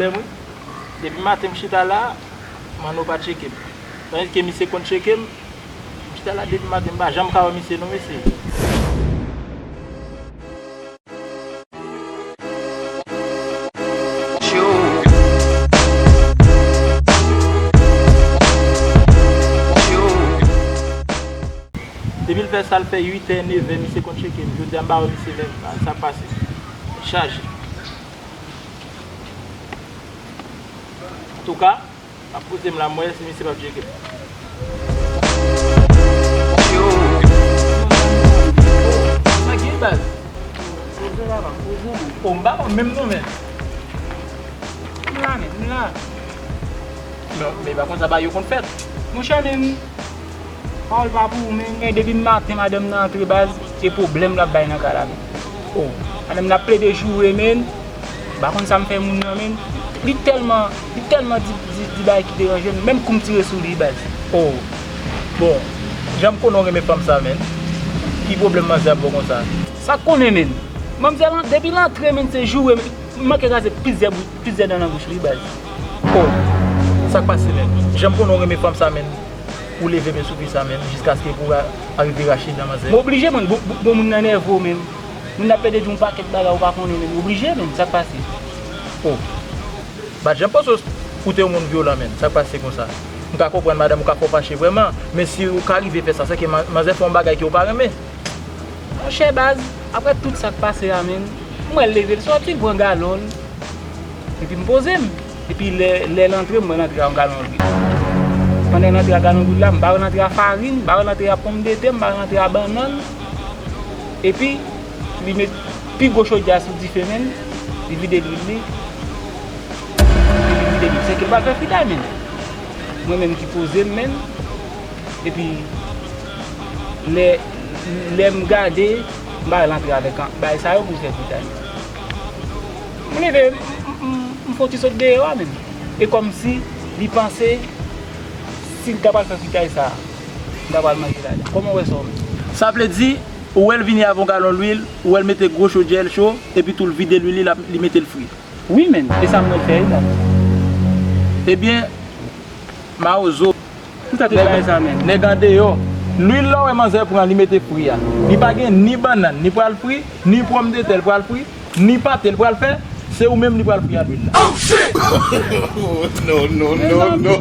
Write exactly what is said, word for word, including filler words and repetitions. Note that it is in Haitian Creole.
Pwoblèm wi. Depi maten m chita la, Manno pa tcheke m. Tandiske misye konn tcheke m, m chita la depi maten, m pa janm ka wè misye non, mesye. Depi l fè sa, l fè uit è, nèf è, misye konn tcheke m. Jodi a, m pa wè misye menm. Sa k pase? Chaje. Antouka, m ap poze m la, m wè si misye p ap tcheke m. Sa gen baz? Poze la, pa poze, non. O, m pa konn menm non, men. M la, men, m la. Non, men pa konn sa ba yo konn fèt. Monchè, men, pawòl pa pou ou, men. Gen depi maten, madanm nan antre baz, se pwoblèm l ap bay nan kay la, men. O, madanm nan ap plede joure, men. M pa konn sa m fè moun nan, men. Li tèlman, li tèlman di, di, di bagay ki deranje m, menm kou m tire sou li, baz. O, bon, jan m konnen w renmen fanm sa, men. Ki pwoblèm manzè ap ba w konsa? Sa k konnen, men. Manzè lan, depi l antre, men, se joure, men. M manke kraze plizyè bout, plizyè dan nan bouch li, baz. O, sa k pase, men? Jan m konnen w renmen fanm sa, men. Ou leve men sou fi sa, men, jiskaske pou a- arive rache dan manzè. M oblije, men, bon, bon, bon, moun nan nève w, men. Moun nan ap plede di yon pakèt bagay ou pa konnen, men. M oblije, men, sa k pase? O. M pa t janm panse w, ou te yon moun vyolan, men. Sa k pase konsa? M ka konprann, madanm, ou ka fè w fache vrèman, men si ou ka rive fè sa, se ke ma- manzè fè yon bagay ke ou pa renmen. Monchè baz, apre tout sa k pase a, men, m wè l leve, l sòti, l pran galon l, epi m poze m. Epi lè, lè l antre, m wè l antre ak yon galon lwil. Pandan l antre ak galon lwil la, m pa wè l antre ak farin, m pa wè l antre ak ponmdetè, m pa wè l antre ak bannann. Epi, li met pi gwo chodyè a sou dife, men, li vide lwil li. Epi li vide lwil. Se ke l pral fè fritay, men. Mwen menm ki poze m, men. Epi, lè, lè m gade, m pa wè l antre avèk an- bagay sa yo pou l fè fritay. M leve, m, m, m, m fè yon ti sot deyò a menm. E kòmsi li panse, si l ta pral fè fritay sa a, m ta pral manje ladan. Kòman w wè sa w menm? Sa vle di, ou wè l vini avè yon galon lwil, ou wè l mete gwo chodyè l cho, epi tou l vide lwil li, l ap- li mete l fri. Wi, men, e sa m pral fè wi la. Ebyen, mawozo. Tout sa te bay sa, men. Nèg andeyò. Lwil la w wè manzè pran, li mete fri a. Li pa gen ni bannann, li pral fri, ni pòmdetè, li pral fri, ni pate, li pral fè. Se ou menm li pral fri a lwil la. Oh, shit! No, no, no, no.